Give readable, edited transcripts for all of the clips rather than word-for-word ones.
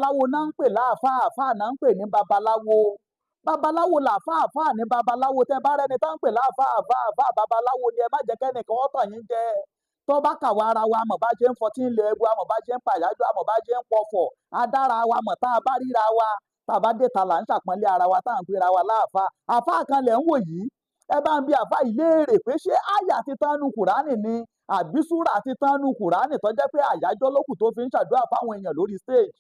Babaláwo náà ń pè láàfáà, àfáà náà ń pè ní babaláwo. Babaláwo làáfáà, àfáà ní babaláwo. Tẹ bá rẹni tá ń pè láàfáà, àfáà, àfáà, babaláwo ni. Ẹ má jẹ́ kẹ́nìkan ó tàn yín jẹ. Tó bá kàwé ara wa mọ̀ bá ṣe ń fọtí ń lé ẹbu, àmọ̀ bá ṣe ń pàyájọ́, àmọ̀ bá ṣe ń pọ̀fọ̀, adára wa mọ̀ tá a bá ríra wa. Tá a bá dé ta là ń ṣàpọ́nlé ara wa, tá à ń pera wa láàfáà. Àfáà kan lẹ̀ ń wò yìí. Ẹ bá ń bi àfáà yìí léèrè pé ṣé àyà ti tán nu Kùránì ni, àbí súrà ti tán nu Kùránì tó jẹ́ pé àyájọ́ lókù tó fi ń ṣàdúrà fáwọn èèyàn lórí stage?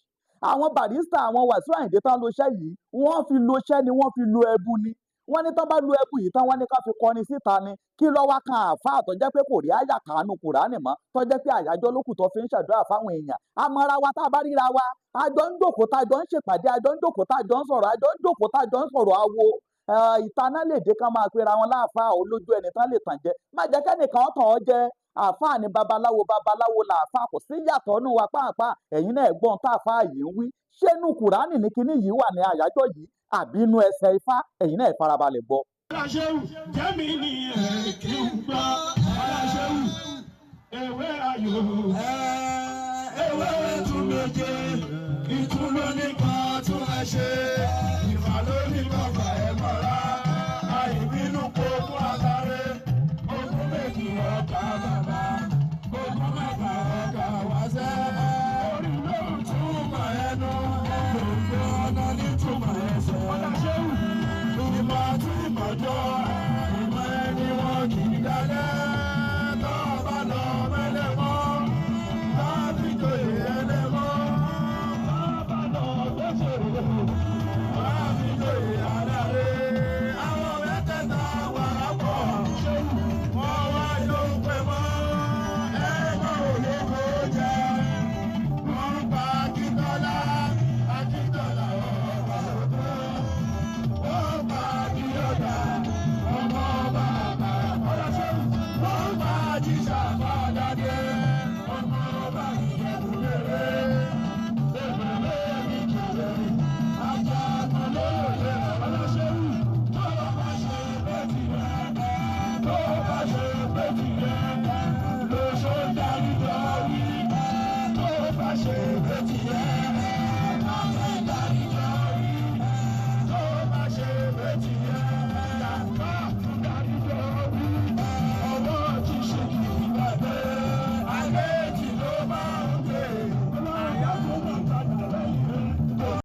Àwọn Barrister, àwọn Wàsíù Àyìndé tán loṣẹ́ yìí, wọ́n fi loṣẹ́ ni, wọ́n fi lo ẹbu ni. Wọ́n ní tán bá lu ẹbu yìí tán, wọ́n ní ká fi kọrin síta ni. Kí ló wá kan àáfàá tó jẹ́ pé kò rí àyà kàánú Kùránì mọ́, tó jẹ́ pé àyájọ́ lókù tó fi ń ṣàdúrà fáwọn èèyàn? Àmọ́ra wa tá a bá ríra wa, a jọ ń jókòó, tá a jọ ń ṣèpàdé, a jọ ń jókòó, tá a jọ ń sọ̀rọ̀, a jọ ń jókòó, tá a jọ ń sọ̀rọ̀ awo. Ìtaná lè dé kán máa pera wọn láàfáà. Olójú ẹni tán lè tàn jẹ. Má jẹ́ kẹ́nìkan tàn ọ́ jẹ. Àáfàá ni babaláwo, babaláwo làáfàá, kò sí yàtọ̀ nù wa pàápàá. Ẹ̀yin náà gbọ́n táàfáà yìí ń wí. Ṣé inú Kùránì ní kinní yìí wà ní àyájọ́ yìí, àbí inú ẹsẹ̀ Ifá? Ẹ̀yin náà farabalẹ̀ gbọ́. Aláṣẹ́wù jẹ́mi ní ẹ̀ kí n gbọ́. Aláṣẹ́wù ewé ayò, ewé tún méje.